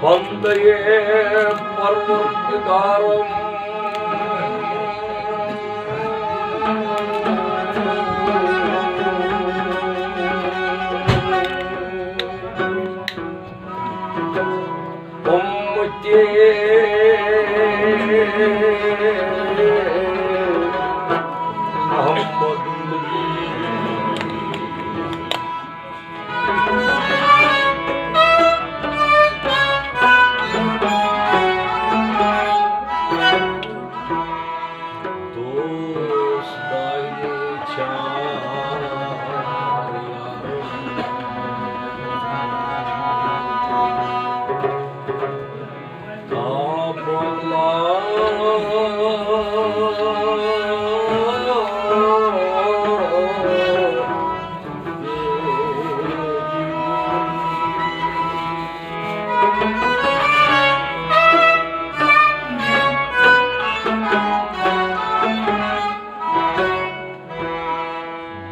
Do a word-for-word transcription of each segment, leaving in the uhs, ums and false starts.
بندے پروردگارم، امتی احمد۔ دوست دایہِ چار یارو۔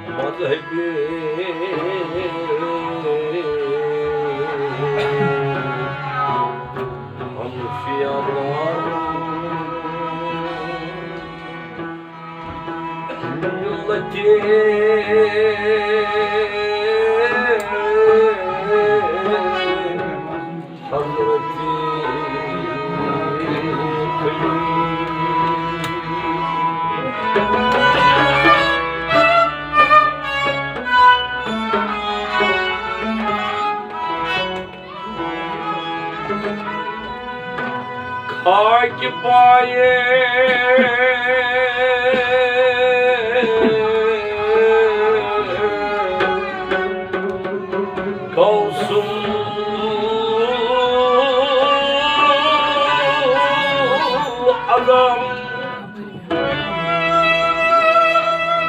مذہبی حنفی آباد ملتی حضرت خلیل۔ خاکہِ پایہِ غوث الاعظم۔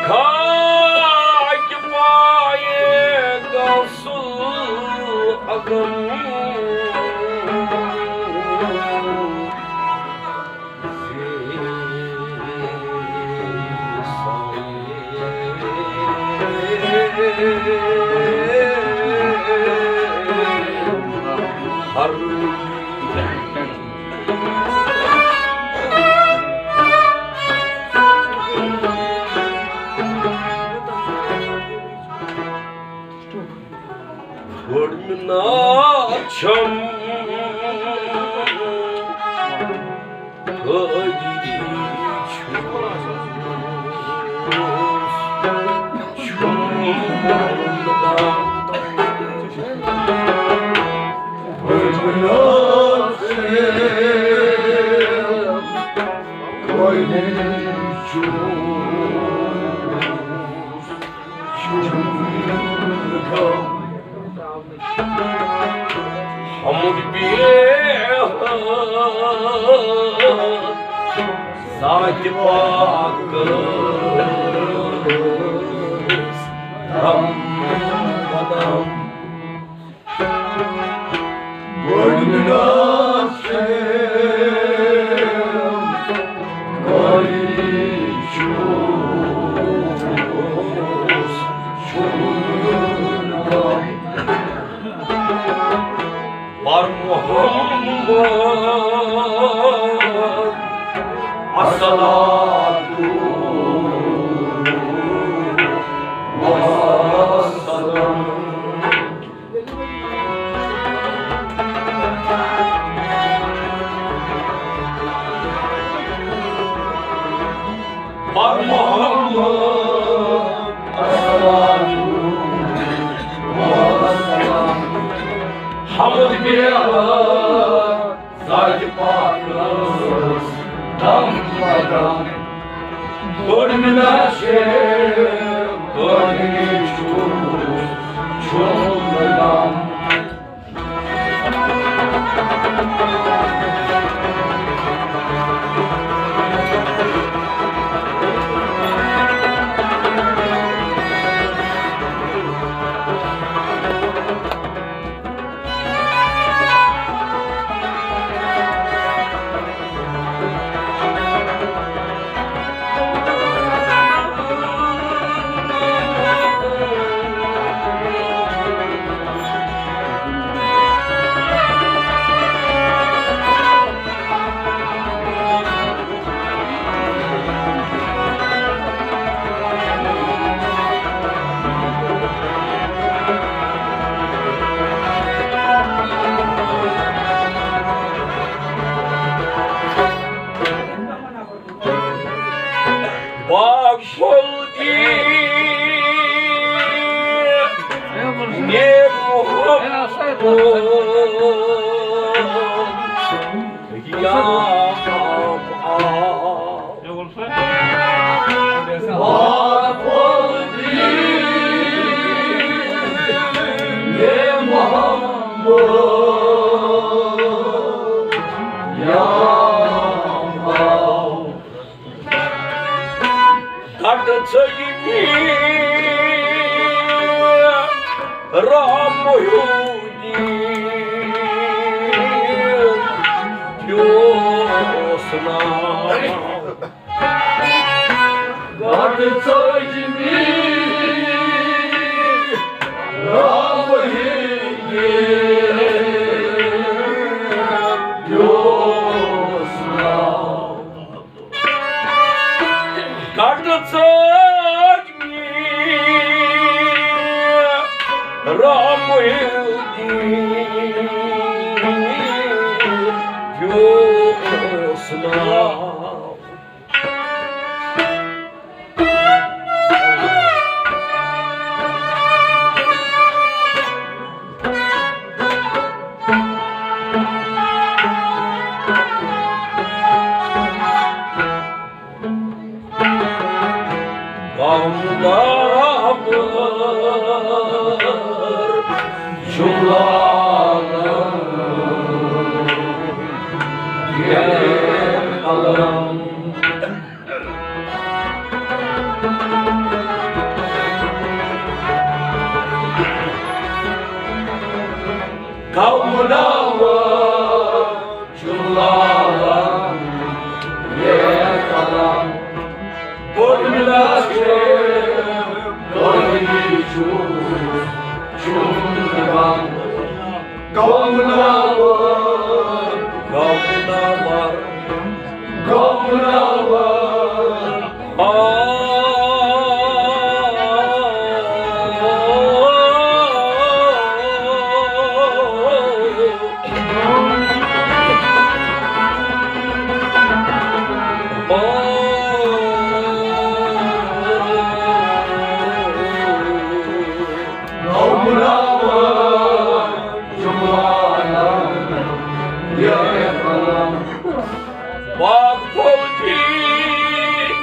خاکہِ پایہِ غوث الاعظم۔ ہر گۄڈٕ مِنت چھم قٲدی چھُس، چھُم۔ حمد بیہہ ذاتِ پاک دم بدم۔ گۄڈٕ مِلان چھُس، چھُس۔ بر محمد الصلاۃ والسلام۔ بر محمد الصلاۃ والسلام۔ حمد بیہہ ذاتِ پاک دم بدم۔ گۄڈٕ پھول دی نے محمد یا آ۔ گٹ ژٔجمہِ رام محی الدین بیوس ناو۔ گٹ ژٔجمہِ رام محی الدین بیوس ناو۔ گٹ ژٔجمہِ رام محی الدین بیوس ناو۔ غمناور جملہ قلم۔ غمناور جملہ قلم۔ بوٚڑ مِلان چھُ، بوٚڑ چھُ، چھُ غمناور، غمناور، غمناور۔ باغ پھول دی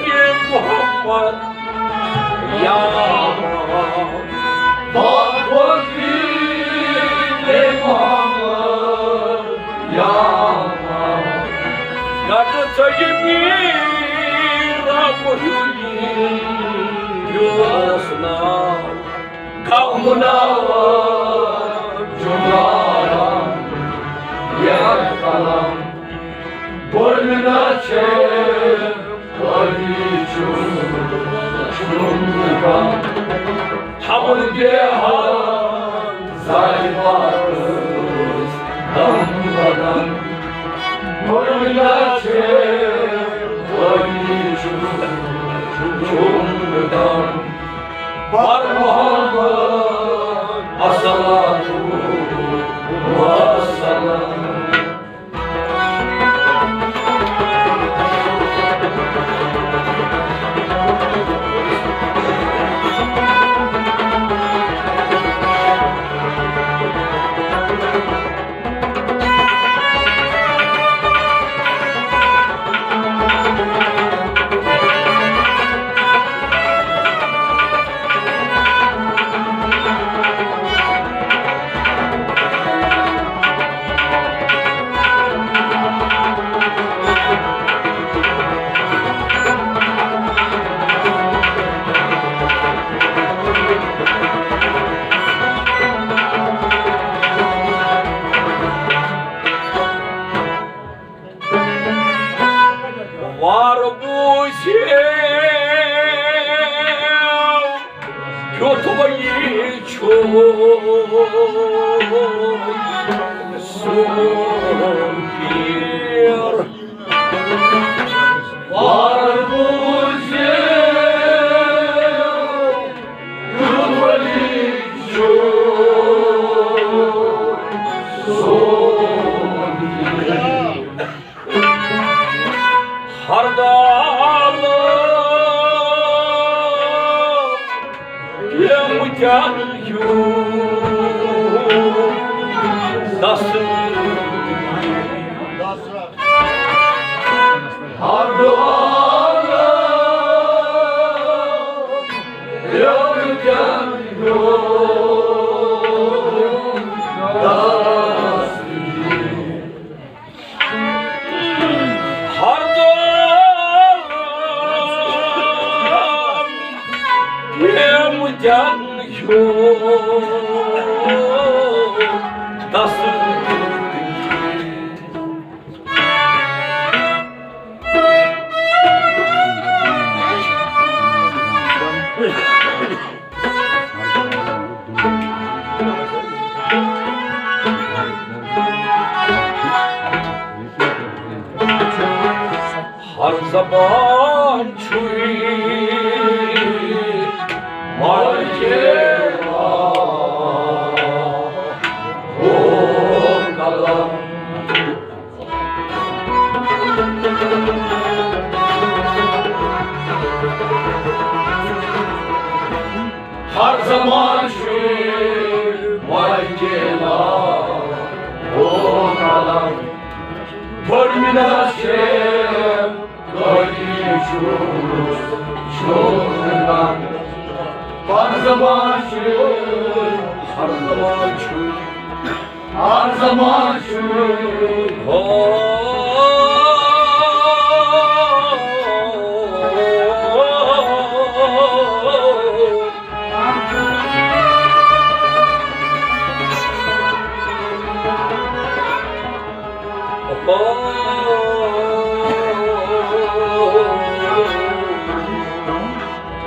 نے محمد یا، باغ پھول دی نے محمد یا۔ گٹ ژٔجمہِ رام محی الدین بیوس ناو۔ غمناور جملہ قلم۔ بوٚڑ مِلان چھُ، بوٚڑ چھُ، چھُ غم۔ حمل بیہان زاہد باغس دم بدم۔ بوٚڑ مِلان چھُ، بوٚڑ چھُ، چھُ غم۔ بر محمد الصلاۃ والسلام۔ وار بوٗزِو کیُتھ وۄنۍ چھُ سون پیٖر۔ وار بوٗزِو کیُتھ وۄنۍ چھُ سون پیٖر۔ ہر دال جان ہیوٗ دَسہٕ۔ ہر دُعا یوم جان ہیوٗ دَسہٕ۔ ہر دم پریم جان ہیوٗ دَسہٕ۔ ہر زبان چھُے مالکِ قلم۔ ہر زمان چھُے مالکِ قلم۔ بٔڑ مِنت چھےٚ، تۄہہِ چھُس شُکران۔ ہر زمان چھُے، ہر زمان چھُے، ہر زمان چھُے۔ ہو۔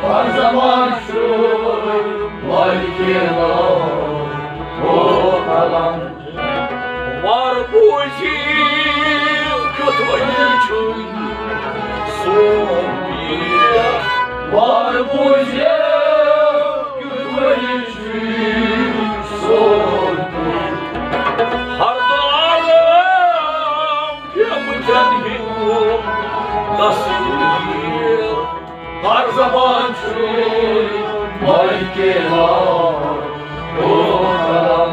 ہر زمان چھُ مالکِ قلم۔ وار بوٗزِو کیُتھ وۄنۍ چھُ سون پیٖر۔ وار بوٗزِو کیُتھ وۄنۍ چھُ سون پیٖر۔ ہر دُعا یِم جنہِم تصویر۔ ہر زبان چھُ مالکِ قلم۔ او قلم،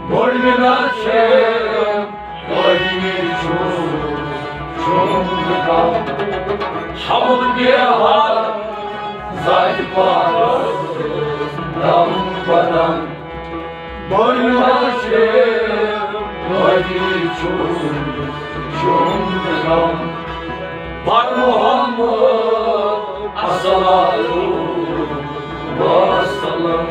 بٔڑ مِنت چھےٚ، تۄہہِ چھُس شُکران۔ حمد بیٚہار ذاتِ پاکس دم بدم۔ بٔڑ مِنت چھےٚ، تۄہہِ چھُس شُکران۔ بر محمد الصلاۃ والسلام۔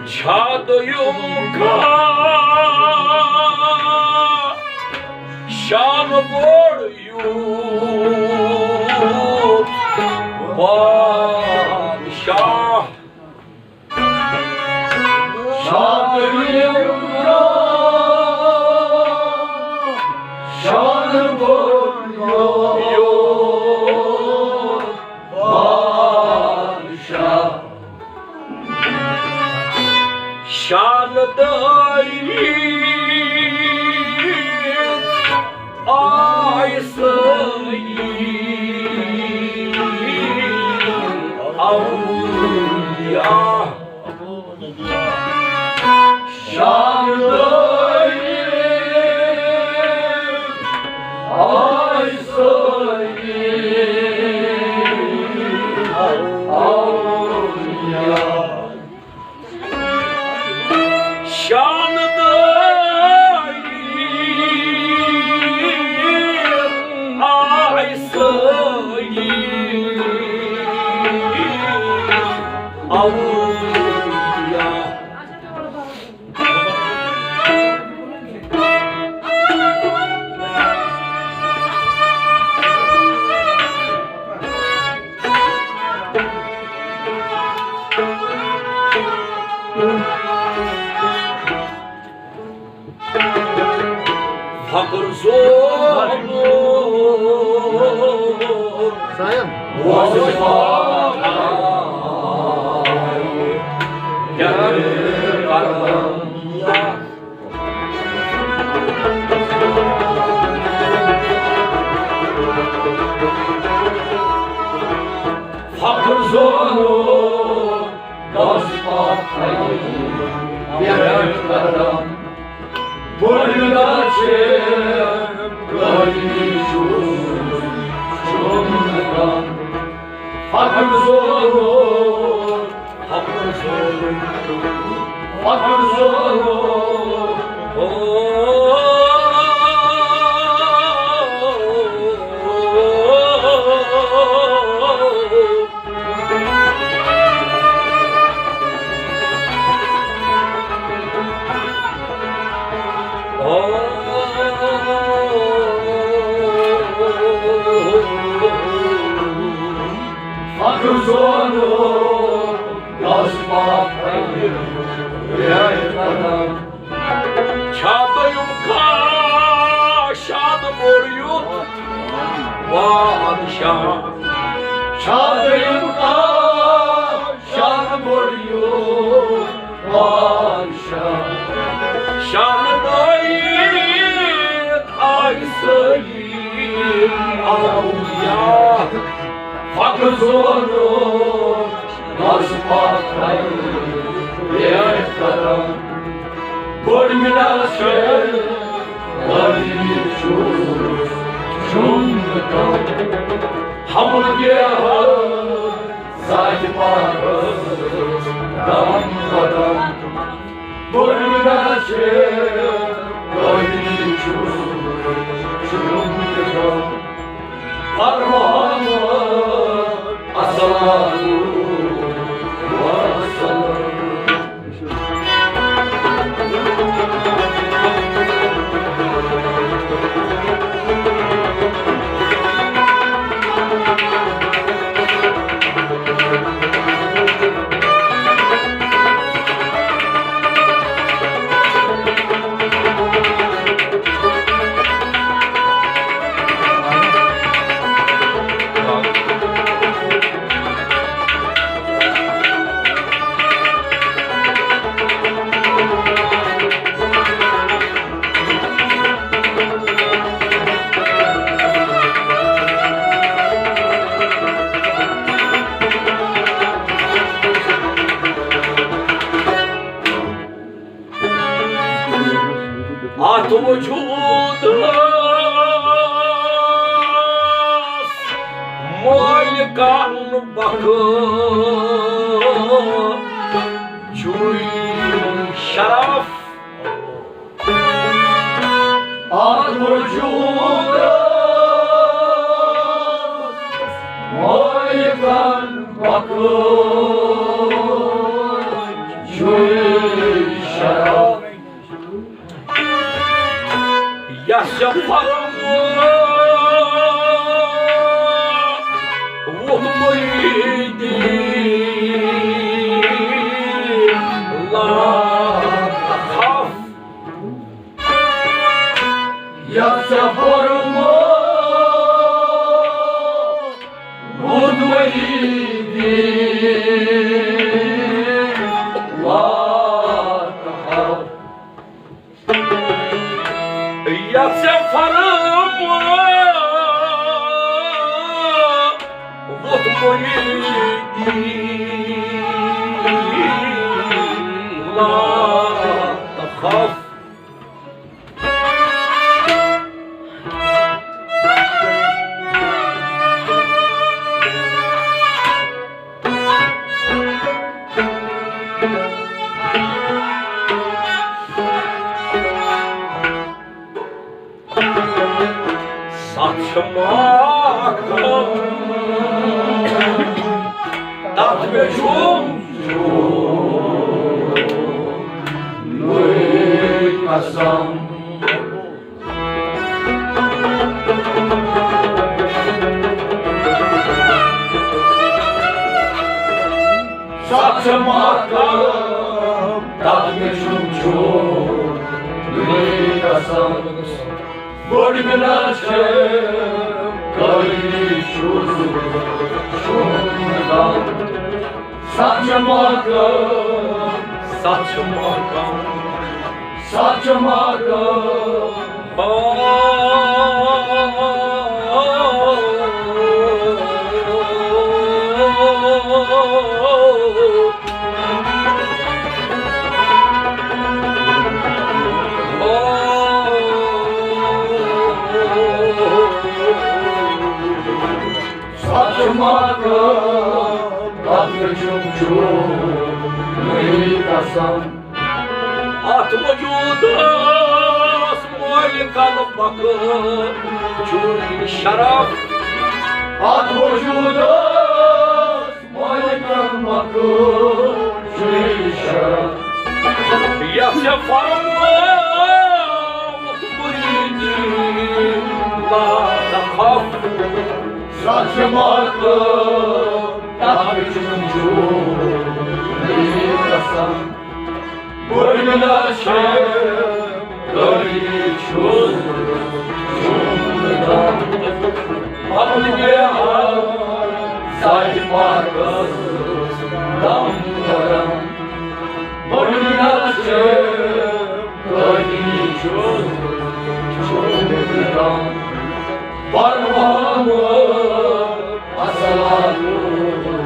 چھا دوٚیُم کانٛہہ شان بوٚڑ یوٗت بادشاہ؟ شان بوٚڑ یوٗت بادشاہ۔ شان دٲری آے سٲری اولیاء۔ شان دٲری آے سٲری اولیاء۔ شان دٲری فخر زون سایم۔ فخر زون دست پاک بیرت قدم۔ بڑھنا چھ گاڑی چھ چون کم۔ فخر زون، فخر زون، فخر زون۔ فخر زون، دست پاک بیرت قدم۔ چھا دوٚیُم کانٛہہ شان بوٚڑ یُتھ بادشاہ؟ چھا دوٚیُم کانٛہہ شان بوٚڑ یُتھ بادشاہ؟ شان بٲیِتھ آیہِ سٲری اولیاء۔ فخر زون، دست پاک بیرت قدم۔ بڑ ملا شیر، غریبی چھوڑ، شوم کم۔ ہم گیا ذات پاک دم قدم۔ بڑ ملا شیر، غریبی چھوڑ، شوم کم۔ ہر محمد الصلاة والسلام۔ اتھ وجودس مٲلکن بخش چھُے شرف۔ اتھ وجودس مٲلکن بخش چھُے شرف۔ یس ژےٚ فرمووُتھ محی الدین لا تخف۔ یس ژےٚ فرمووُتھ محی الدین لا تخف۔ یتھ ژےٚ فرمووُتھ محی الدین لا تخف۔ ستھ چھِ ماہ کم، تتھ مےٚ چھُم چون قسم۔ ستھ چھِ ماہ کم، تتھ مےٚ چھُم چون قسم۔ بٔڑ مِنت چھےٚ، قٲدی چھُس چون غم۔ سچ مکن، سچ مکن، سچ مکن۔ سچ مکن، تتھ چھُم چون قسم۔ اتھ وجودس مٲلکن مکن چون شرف۔ اتھ وجودس مٲلکن مکن چون شرف۔ یتھ ژےٚ فرمووُتھ مریدی لا تخف۔ سچ مکن، تتھ چھُم چون قسم۔ بٔڑ مِنت چھےٚ، قٲدی چھُس چون غم۔ پنُن بیہار سچ مکن، غم کرم۔ بٔڑ مِنت چھےٚ، قٲدی چھُس چون غم۔ پرواہ مہٕ، السلام علیکم۔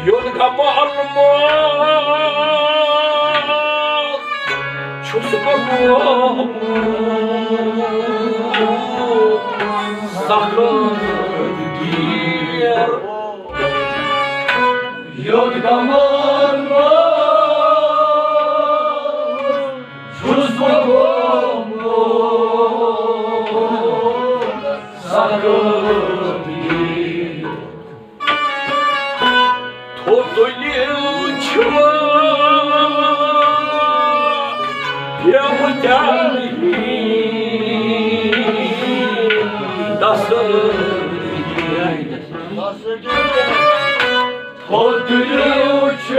یوٚت غمہٕ الماس چھُس بہٕ گوٚمُت سخت دیر۔ یوٚت غمہٕ الماس چھُس بہٕ گوٚمُت سخت دیر۔ تھوٚد تُلِو چھُ پیوٚمُت جان دست۔ تھوٚد تُلِو چھُ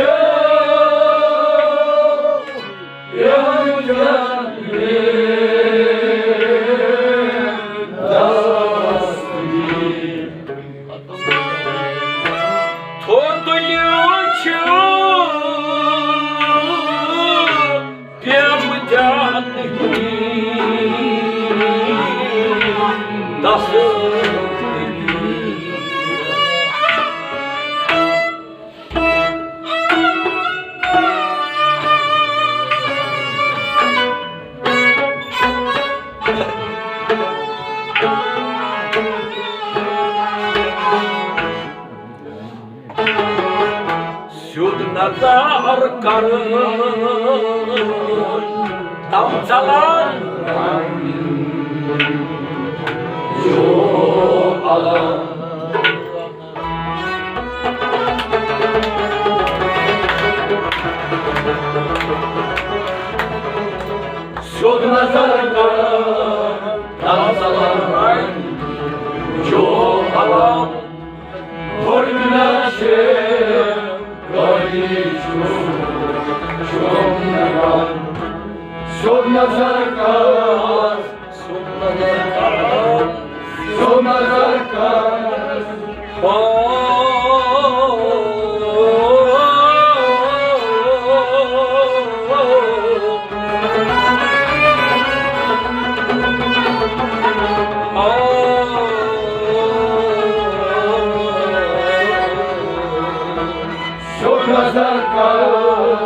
پیوٚمُت جان دست۔ تھوٚد تُلِو چھُ پیوٚمُت جان دست۔ سیوٚد نظر کرٕ تم ژلان۔ سیوٚد نظر کرٕ تم ژلان۔ جو عوام بٔڑ مِنت چھےٚ، قٲدی چھُس چون غم۔ سیوٚد نظر کر، سیوٚد نظر کر، سیوٚد نظر کر۔ سیوٚد نظر کر۔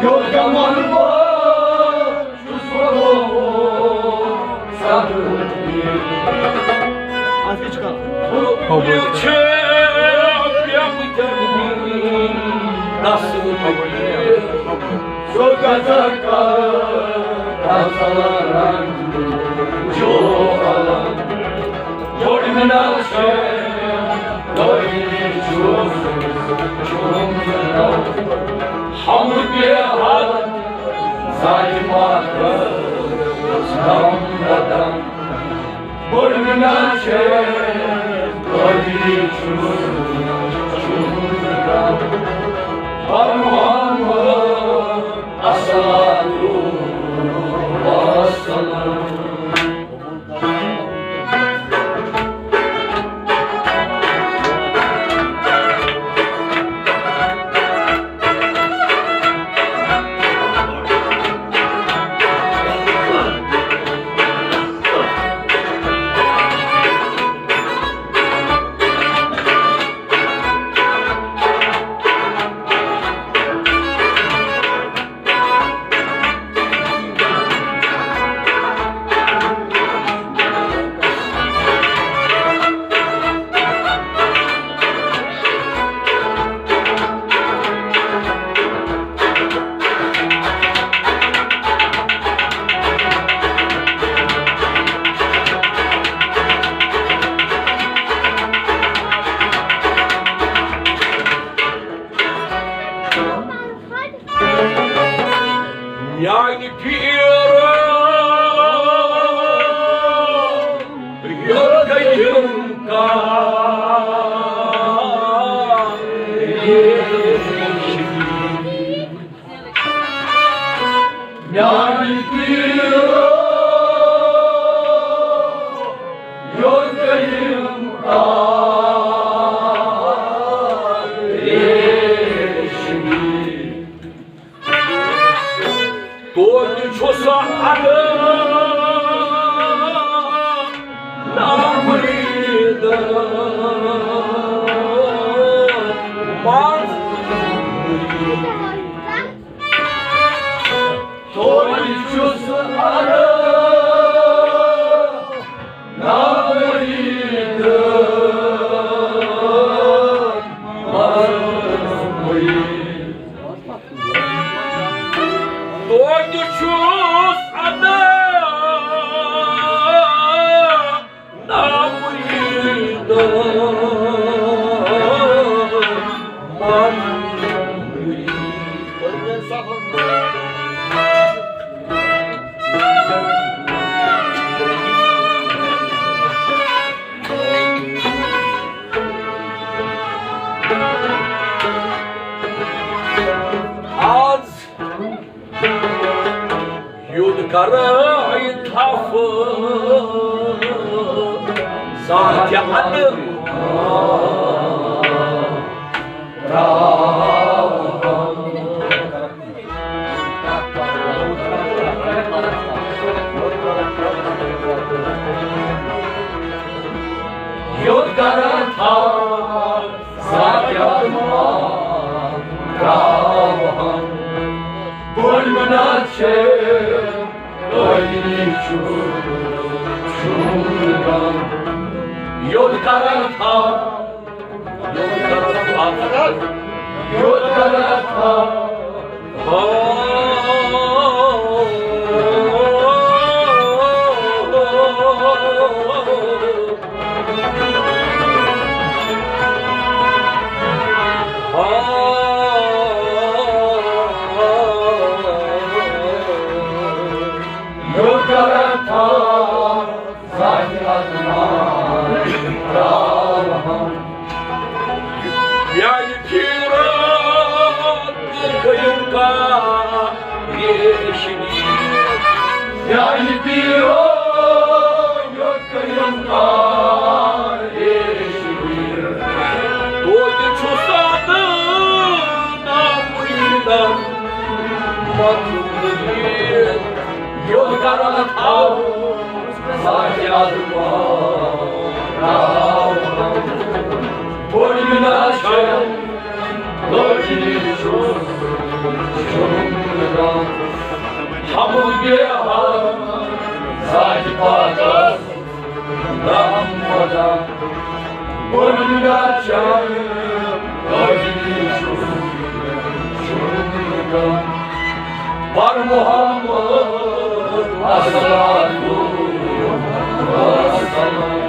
یوٚت گَمَن بہٕ چھُس وَنومُت صبر۔ اَتھ کیٛاہ چھُ کَرُن؟ چھُ پیٚمٕتٮ۪ن دَسہٕ مٔنٛدِر۔ سُہ گژھکھ تسلن جو علم۔ یوٚڑ مِنت چھےٚ تۄہہِ نِش چھُس چومُت۔ حمد بے حد ظالماتس دم بدم۔ بٔڑ مِنت چھےٚ تۄہہِ نِش چھُس چومُت۔ بر محمد الصلاۃ والسلام۔ میانہِ پیٖرو، یوٚت گٔیِم کار۔ میانہِ پیٖرو، یوٚت گٔیِم کار۔ توتہِ چھُس اَدٕ نامُریٖدَن منٛز۔ توتہِ چھُس اَدٕ نامُریٖدَن منٛز۔ توتہِ چھُس اَدٕ نامُریٖدَن منٛز۔ آز یوٚت کرٕ تھپھ ساتہِ اَدٕ۔ یوٚت کرٕ تھپھ ساتہِ اَدٕ۔ بٔڑ مِنت چھےٚ تۄہہِ نِش چھُس چومُت۔ یوٚت کرٕ تھپھ، یوٚت کرٕ تھپھ، یوٚت کرٕ تھپھ۔ یوٚت کرٕ تھپھ ساتہِ اَدٕ۔ میانہِ پیٖرو، یوٚت گٔیِم کار ریشمی۔ میانہِ پیٖرو، یوٚت گٔیِم کار ریشمی۔ توتہِ چھُس اَدٕ نامُریٖدَن منٛز۔ یوٚت کرٕ تھپھ ساتہِ اَدٕ۔ بٔڑ مِنت چھےٚ تۄہہِ نِش پر محمد الصلاة والسلام۔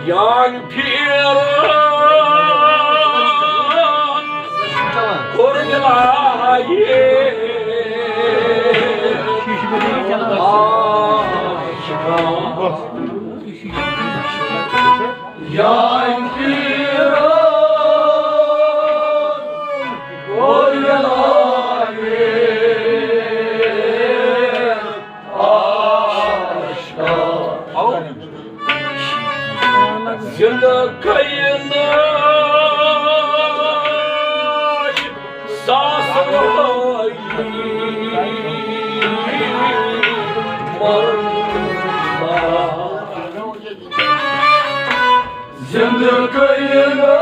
یانۍ پھیران کوٚر مےٚ لایہِ عاشقان۔ یانۍ پھیران کوٚر مےٚ لایہِ عاشقان۔ زندٕ گٔیہِ نہٕ ساس ؤری مرنا۔ زندٕ گٔیہِ نہٕ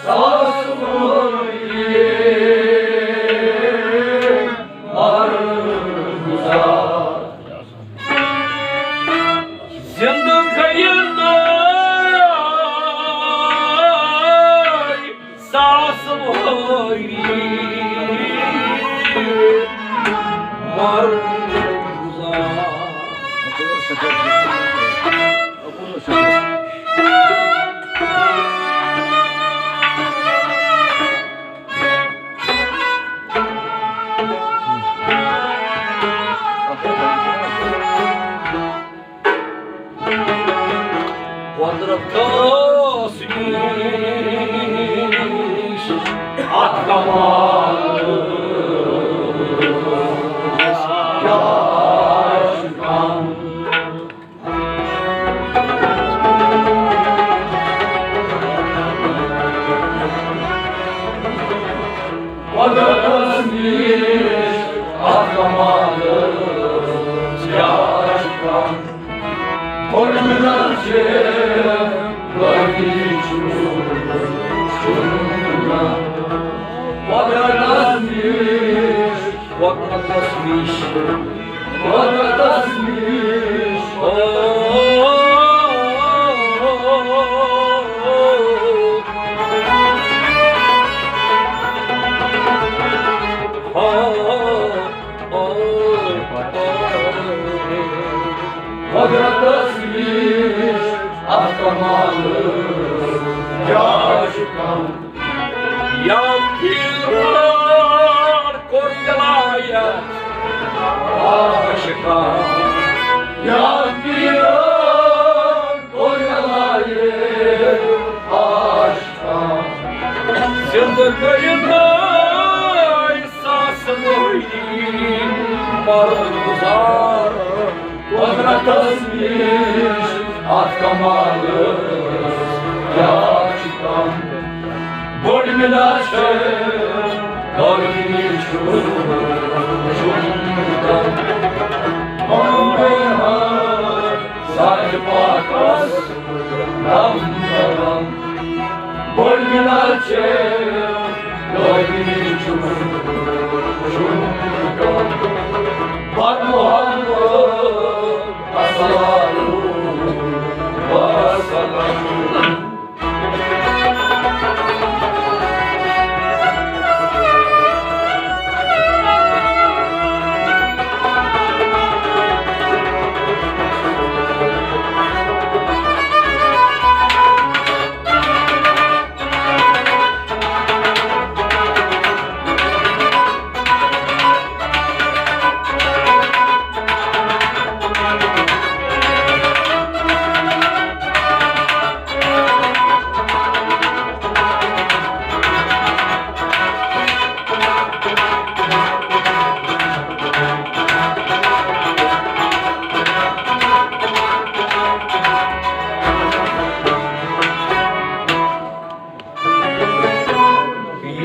ساس ؤری مرنا۔ زندٕ گٔیہِ نہٕ ساس ؤری مرنا۔ قۄدرتس نِش اکھ کمال کیٛاہ چھُ کم۔ قۄدرتس نِش اکھ کمال کیٛاہ چھُ کم۔ بٔڑ مِنت چھِ، غٲبی چھُ، چھُنہٕ کانٛہہ۔ قۄدرتس نِش، قۄدرتس نِش، قۄدرتس نِش۔ قۄدرتس نِش اکھ کمال کیٛاہ چھُ کم۔ یا پیٖرن کوٚر ولایت عاشقان۔ یا پیٖرن کوٚر ولایت عاشقان۔ زندٕ گٔیہِ نہٕ ساس ؤری مرن گُزار۔ قۄدرتس نِش اکھ کمال کیٛاہ چھُ کم۔ بٔڑ مِنت چھِ، غٲبی چھُ، چھُنہٕ کم۔ پنُن بے حد ذاتِ پاکس دم بدم۔ بٔڑ مِنت چھِ، غٲبی چھُ، چھُنہٕ کم۔ بر محمد الصلاة والسلام۔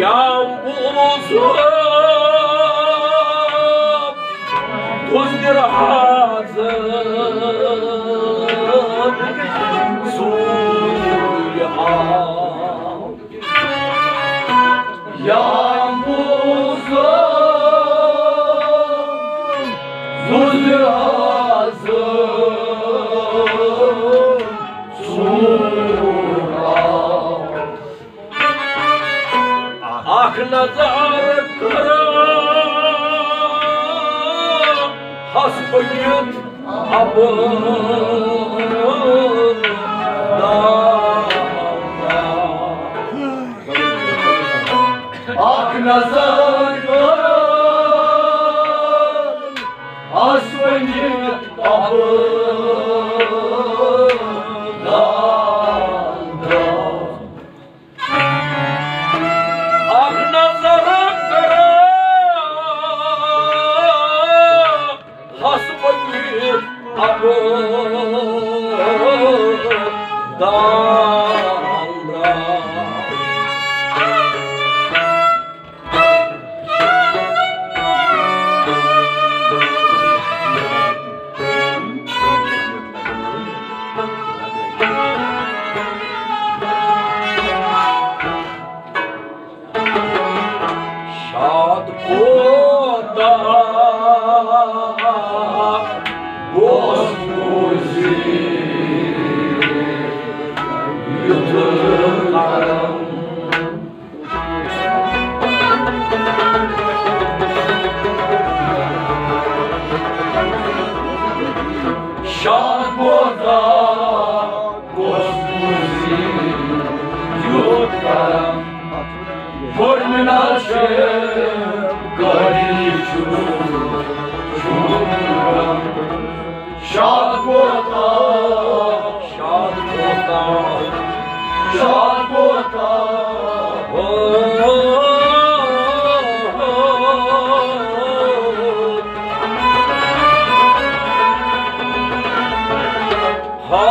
یام بوزم دُزدِر حضرت سوٗرۍ آو۔ یام بوزم دُزدِر حضرت سوٗرۍ آو۔ اکھ نظر کٔرٕم حسبہٕ کِس ابہٕ دادا۔ اکھ نظر کٔرٕم حسبہٕ کِس ابہٕ دادا۔ اکھ نظر کٔرٕم حسبہٕ کِس ابہٕ دادا۔ شاد کوتاہ گوس بوزی یُتھ کرم۔ شاد کوتاہ گوس بوزی یُتھ کرم۔ گۄڈٕ مِنت چھِ قٲدی چھُ شُکرم۔ شاد کوتاہ، شاد کوتاہ، شاد کوتاہ۔ ہو، ہو، ہو، ہو۔ ہا۔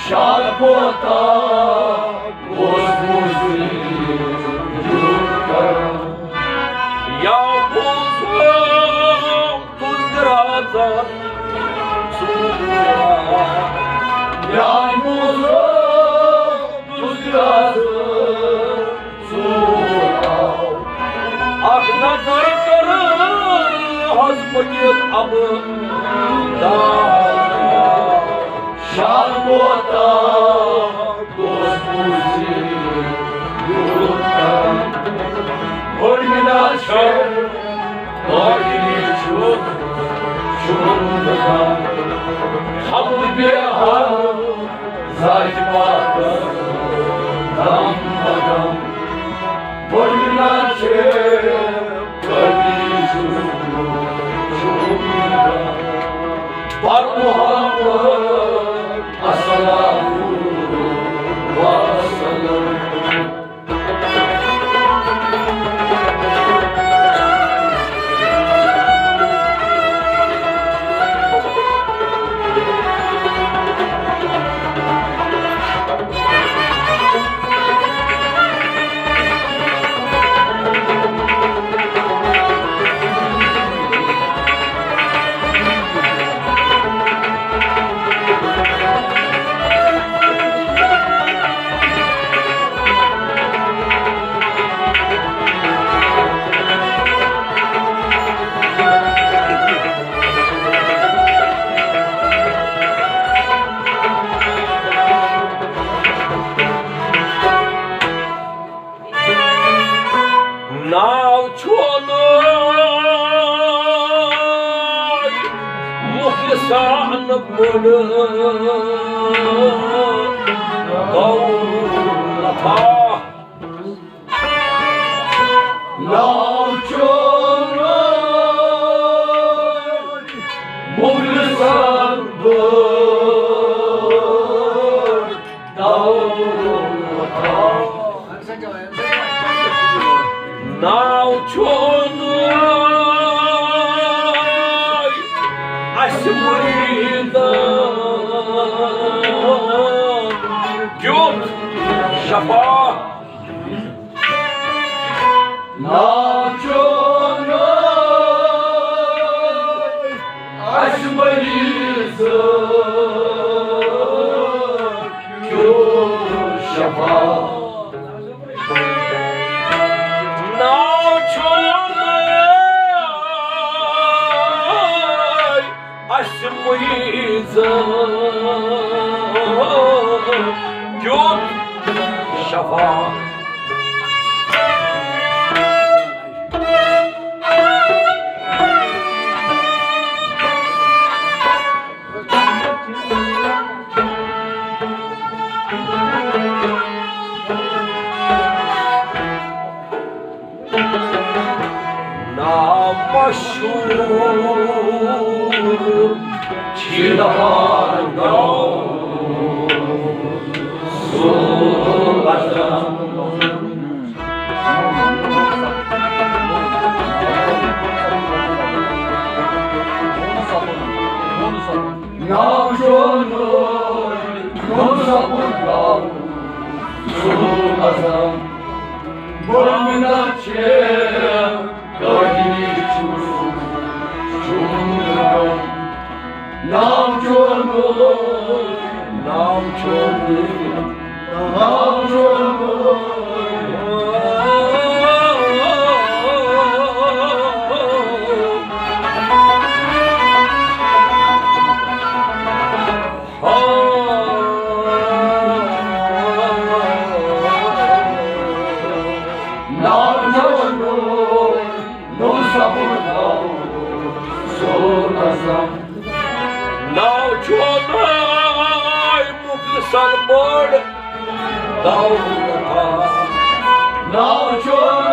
شاد کوتاہ اوس موسم یُتھ کران۔ یا موسم تُز درازا ژوٗر۔ یا موسم تُز درازا ژوٗر آو۔ اکھ نظر کٔرٕم حظ پٔکِتھ ابہٕ دار۔ شاد کوتاہ اوس موسم یُتھ کران۔ گۄڈٕ مِنت چھِ قٲدی چھُ شُکر کران۔ حمد بیٚہوان ذاتِ پاکس دم بدم۔ گۄڈٕ مِنت چھِ قٲدی چھُ شُکر کران۔ بر محمد الصلاۃ والسلام۔ ناو چھُنہٕ مُخلصان بوٚڑ دولتا۔ ناو چھُنہٕ مُخلصان بوٚڑ دولتا۔ ناو چھُنہٕ اَسہِ مُریٖدَن شفا۔ ناو چون اسہِ مریض کیُتھ شفا۔ ناو چون اسہِ مریض کیُتھ شفا۔ نام مشہور چھ دپان گوٚو سُہ وطن۔ نام چون نور، نور سپُد گوٚو سُہ وطن۔ بٔڑ مِنت چھے قٲدِر چھُس چون غم۔ ناو چون ناو چون ناو چون ناو چون نوٚو سپُد گوٚو سُہ وطن۔ ناو چون مخلصن بٔڑ دولت۔ ناو چون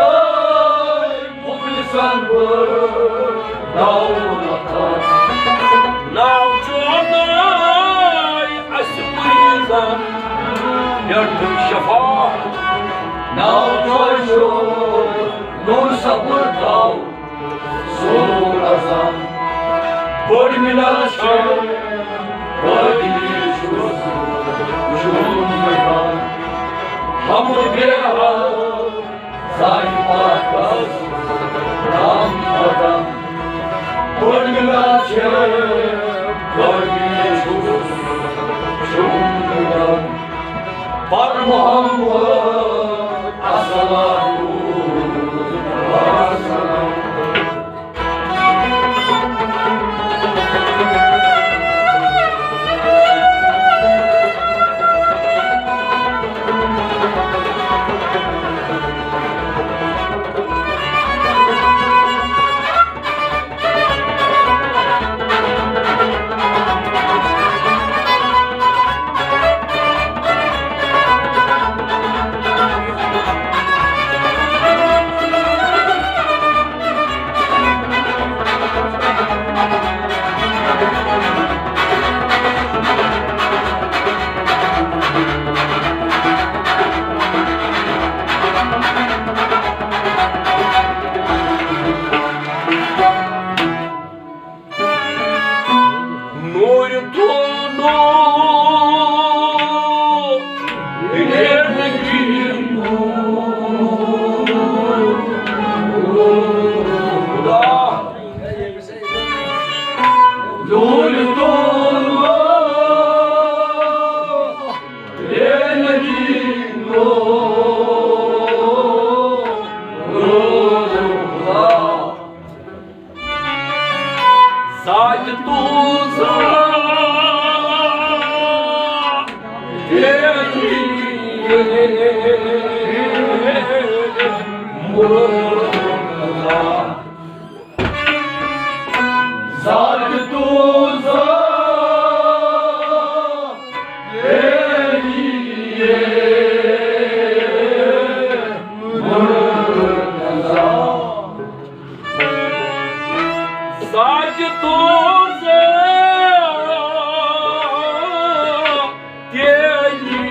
مخلصن بٔڑ دولت۔ ناو چون اسہِ مریضن پٮ۪ٹھ شفا۔ ناو چون نوٚو سپُد گوٚو سُہ وطن۔ بٔڑ مِنت چھے قٲدِر چھُس چون غم۔ حمد بیٚہوان زانہِ پاکس نام وطن۔ بٔڑ مِنت چھے قٲدِر چھُس چون غم۔ پر محمد الصلاۃ والسلام۔ نور تو نور، نور تو نور۔ نور تو نور، نور تو نور۔ ذات تُہٕنٛز تیری مرتضی۔ ذات تُہٕنٛز تیری مرتضی۔ ساجدوں سے تیری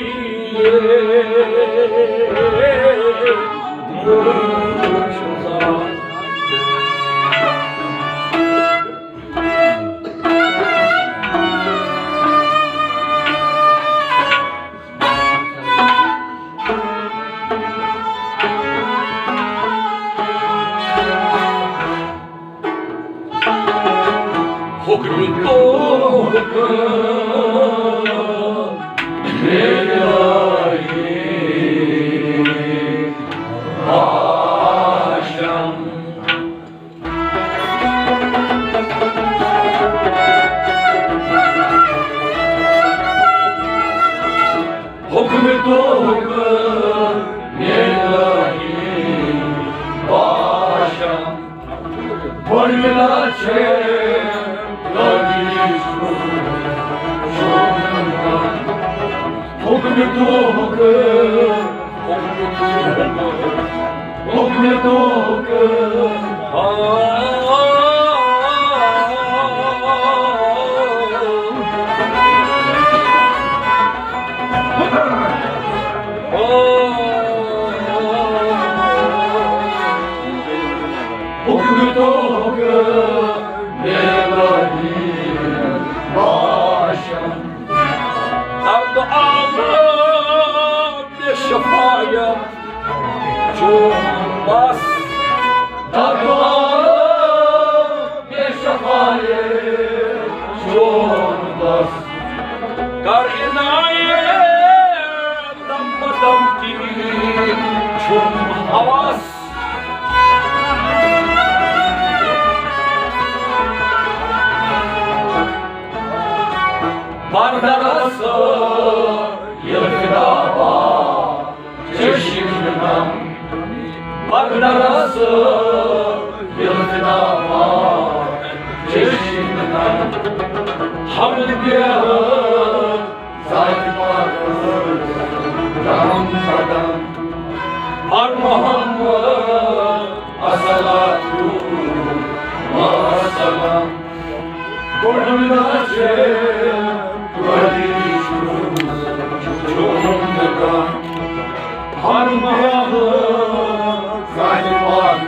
درد عالم بے شفایت چون بس۔ درد عالم بے شفایت چون بس۔ کر عنایت دم بدم کی چھم حواس۔ بردرس یلفدابا چشمنم۔ بردرس یلفدابا چشمنم۔ حمد بیہ ذات پاک دم بدم۔ ہر محمد الصلاۃ والسلام۔ گۄڈٕ چھِ گۄڈٕ چھُ چون دم۔ ہر محمد ذات پاک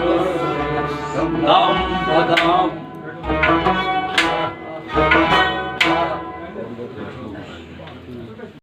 دم بدم۔